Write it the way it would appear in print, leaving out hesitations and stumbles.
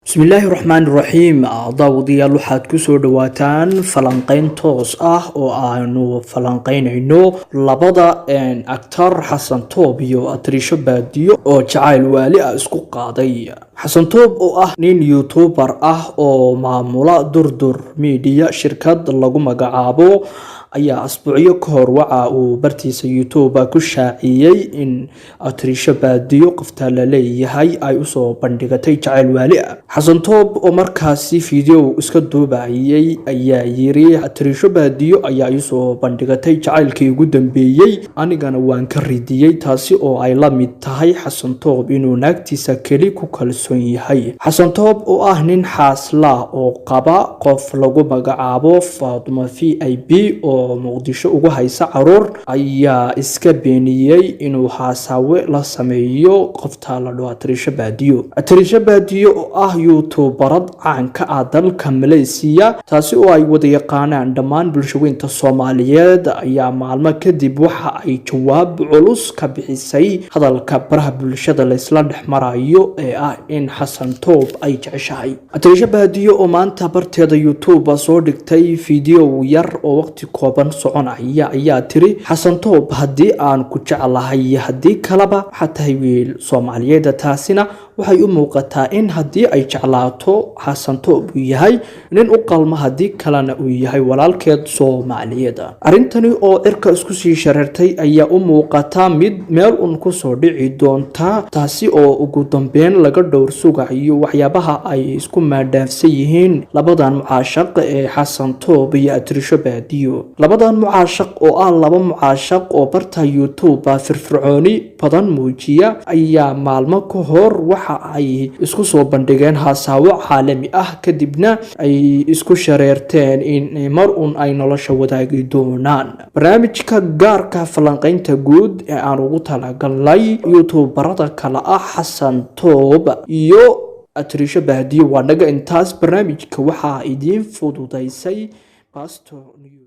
Bismillaahi raxmaani raxiim. Daawadayaal, waxaad kusoo dhawaataan falanqeyn toos ah oo aanu falanqeynayno labada actor Xasan Toob iyo Atriisho Baadiyo oo jacayl waali ah isku qaaday. Xasan Toob oo ah nin YouTuber ah oo maamula Durdur Media, shirkad lagu magacaabo, ayaa asbuucyo ka hor waxa uu bartiisa YouTube ku shaaciyey in Atriisho Baadiyo, qofta la leeyahay, ay usoo bandhigatay jacayl waali ah. Xasan Toob oo markaasi video iska duubayay ayaa yiri: "Atriisho Baadiyo ayaa iisoo bandhigatay jacaylkii ugu dambeeyey, anigana waan ka ridiyey," taasi oo ay la mid tahay Xasan Toob inuu naagtiisa keli ku kalsoon yahay. Xasan Toob oo ah nin xaasla oo qaba qof lagu magacaabo Faatuma VIP oo Muqdisho ugu haysa caruur ayaa iska beeniyey inuu haasaawe la sameeyo qofta la dhaho Atriisho Baadiyo. Atriisho Baadiyo oo ah YouTuberad caan ka ah dalka Malaysiya, taasi oo ay wada yaqaanaan dhammaan bulshaweynta Soomaaliyeed, ayaa maalmo kadib waxa ay jawaab culus ka bixisay hadalka baraha bulshada laysla dhex marayo ee ah in Xasan Toob ay jeceshahay. Atriisho Baadiyo oo maanta barteeda YouTube soo dhigtay video yar oo waqti kooban soconaya ayaa tiri: "Xasan Toob, haddii aan ku jeclahay iyo haddii kaleba, waxaa tahay wiil Soomaaliyeed." Taasina waxay u muuqataa in haddii ay jeclaato Xasan Toob uu yahay nin u qalmo, haddii kalena uu yahay walaalkeed Soomaaliyeed. Arrintani oo cirka isku sii shareertay ayaa u muuqata mid meel un kusoo dhici doonta, taasi oo ugu dambeyn laga dhowr sugayo waxyaabaha ay isku maadhaafsan yihiin labadan mucaashaq ee Xasan Toob iyo Atrisho Baadiyo. Labadan mucaashaq oo ah laba mucaashaq oo barta YouTube firfircooni badan muujiya ayaa maalmo ka hor waxa ay isku soo bandhigeen haasaawo caalami ah, kadibna ay isku shareerteen in mar un ay nolosha wadaagi doonaan. Barnaamijka gaarka falanqeynta guud ee aan ugu talagalnay YouTuberada kale ah Xasan Toob iyo Atrisho Baadiyo waa naga intaas. Barnaamijka waxaa idiin fududaysay Basto News.